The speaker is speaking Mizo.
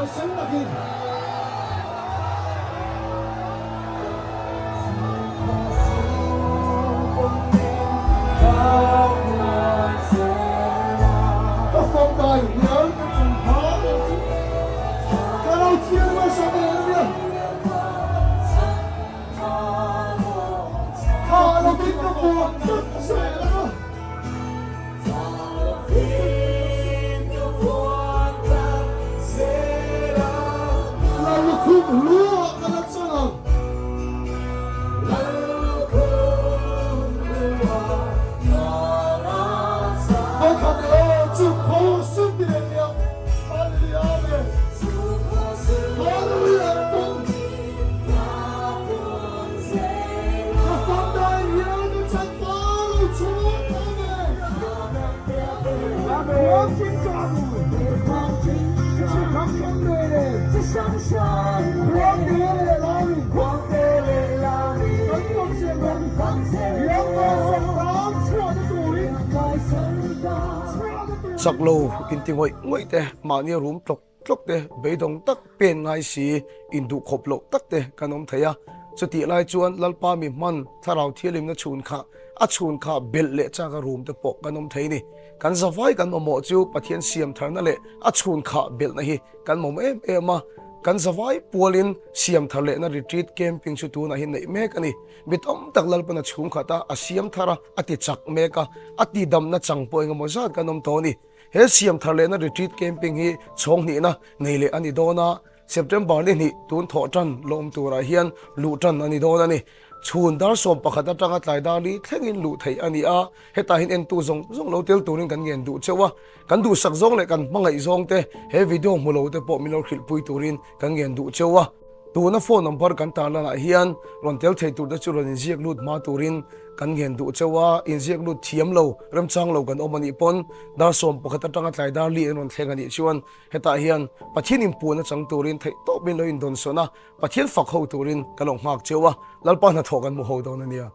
Huaisen takin. Ka fapa hian ka chung phah lo chu ka lo chhiar hmasa ve a nia. Thah lovin ka vuan tlat zel ang a. Lallukhum hluah ka la chang ang. Vawikhat aw chu khaw sun ti leh nia. Hallelujah Amen. Hallelujah Tung. Ka fangdai hian a chan pa lo chhuak Amen. Chak lo inti ngawih ngawih te mahni a rum tlawk tlawk te beidawng tak pen ngai si induh khawp loh tak te kan awm thei a. Chutih lai chuan Lalpa mi hman thlarau thialimna chhun kha a chhun kha belh leh chak a rum te pawh kan awm thei ni. Kan zavai kan mamawh chu Pathian siam tharna leh a chhun khah belhna hi kan mamawh em em a. Kan zavai pualin siam thar lehna retreat camping chu tunah hi neih mek a ni. Mi tam tak Lalpan a chhung khat a, a siam thar a, a ti chak mek a, a ti damna chang pawh engemaw zat kan awm tawh a ni. He siam thar lehna retreat camping hi chhawng hnihna nei leh a ni dawn a, September ni hnih tun thawh tan lawm turah hian luh tan a ni dawn a ni. Chhun dar 11 atanga tlai dar li thlengin luh theih a ni a, hetah hian entu zawng zawng lo tel turin kan ngen duh cheuh a, kan duhsak zawng leh kan hmangaih zawng te he video hmu lo te pawh min lo hrilhpui turin kan ngen duh cheuh a. Tuna phone number kan tarlanah hian rawn tel thei tur te chu rawn inziak lut hma turin kan ngen duh cheuh a, inziak lut thiam lo, remchang lo kan awm a nih pawn dar 11 atanga tlai dar li an rawn thleng a nih chuan Hetah hian Pathian inpuan a chang turin theih tawpin lo indawnsawn a, Pathian fak ho turin ka lo nghak cheu a, Lalpa hnathawh kan hmu ho dawn a nia.